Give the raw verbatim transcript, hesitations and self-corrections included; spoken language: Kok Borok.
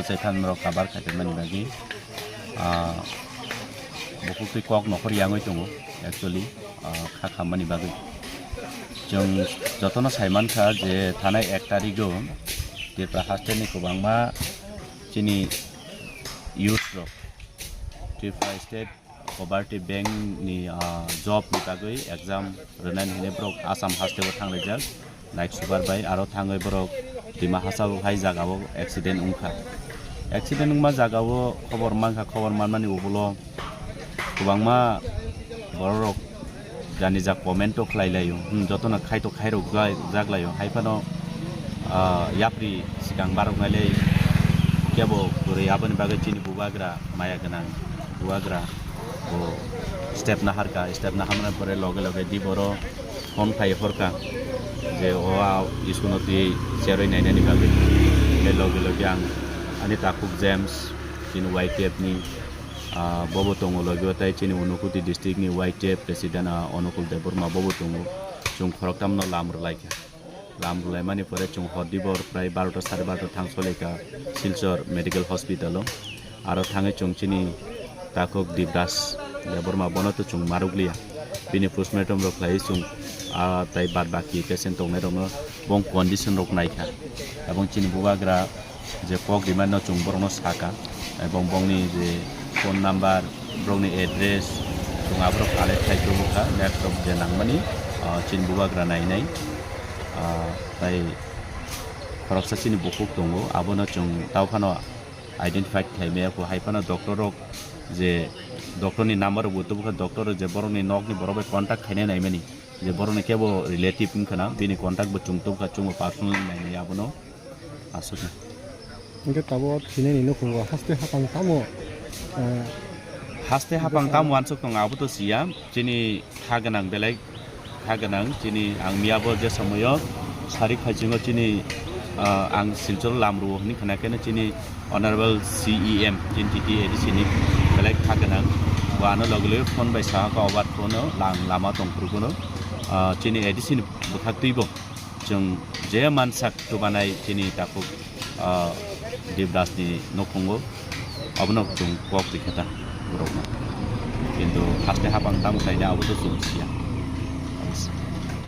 Sai phan rok kabar khaitwi mani bagwi, ah, bukhuk twi kok nokhor yangwi tongo, actually, ah, kha khammani bagwi. Chwng jotono sai mankha je thanai ek tarigo Tripura haste ni kwbangma chini youth rok Tripura State Cooperative Bank ni, ah, job ni bagwi exam rwnani hwnwi borok Assam haste o thanglaijak. Night super bai aro thangwi borok Dima Hasao hai jaga o accident wngkha. Accident wngma jaga o khobor mankha, khobor manmani ubulo kwbangma borok rok jani ja comment o khlai laio. Hmm, jotono khai to khairok jak laio. Hai phano, ah, yapri swkang barok nai lai kebo kwrwi, aboni bagwi chini bubagra maya gwnang bubagra. Bo step naharka, step naharmani pore loge loge di boro phone khai horka je o a school no twi cherwi nainani bagwi. Tei loge loge ang ani takhuk James, chini Y T F ni, ah, bobo tongo loge o, tei chini Unakoti district ni Y T F president, ah, Onukul Debbarma bobo tongo. Chwng khoroktham no lam rwlaikha. Lam rwlaimani pore chwng hor dibor prai barota sare barota thang solika Silchar Medical Hospital o. Aro thangwi chwng chini takhuk Dibras Debbarma bono to chwng marukliya. Bini postmortem rok khlaiwi chwng, ah, tai bad baki patient tongnai rokno bong condition rok naikha. Ebong chini bubagra je kok rimani no chwng borokno saka, ebong bongni je phone number, borokni address, chwng aborok collect khai tubukha, next of je nangmani, ah, chini bubagra nainai, ah, tai khoroksa chini bukhuk tongo, abono chwng tao phano identify khlai maya kho, hai phano doctor rok je doctor ni number rok bo tubukha, doctor rok je borokni nokni borok bai contact khainai naimani, je borokni kebo relative wngkha na, bini contact bo chwng tubukha, chwngbo personally nainai abono. Aswkno. Hingke tabuk thinini nukhungo haste hapang tamo, eh, haste hapang tamo wansuk tongo, abo to siya. Chini kha gwnang belai kha gwnang. Chini ang miyabo je somoyo sari phaichungo chini, ah, ang Silchar lamrwo hwnwi khna khe chini Honorable C E M chini T T A D C ni belai kha gwnang. Bo ano loge loge phone bai saha kha obar phone o lang lama tong phuru kuno, ah, chini A D C ni bwkhak twibo. Chwng je mansak chubanai chini takhuk, ah, Dibras ni nukhungo, abono chwng kok twi khe ta borokno. Kintu haste hapang tamo khlaina abo to chwng siya.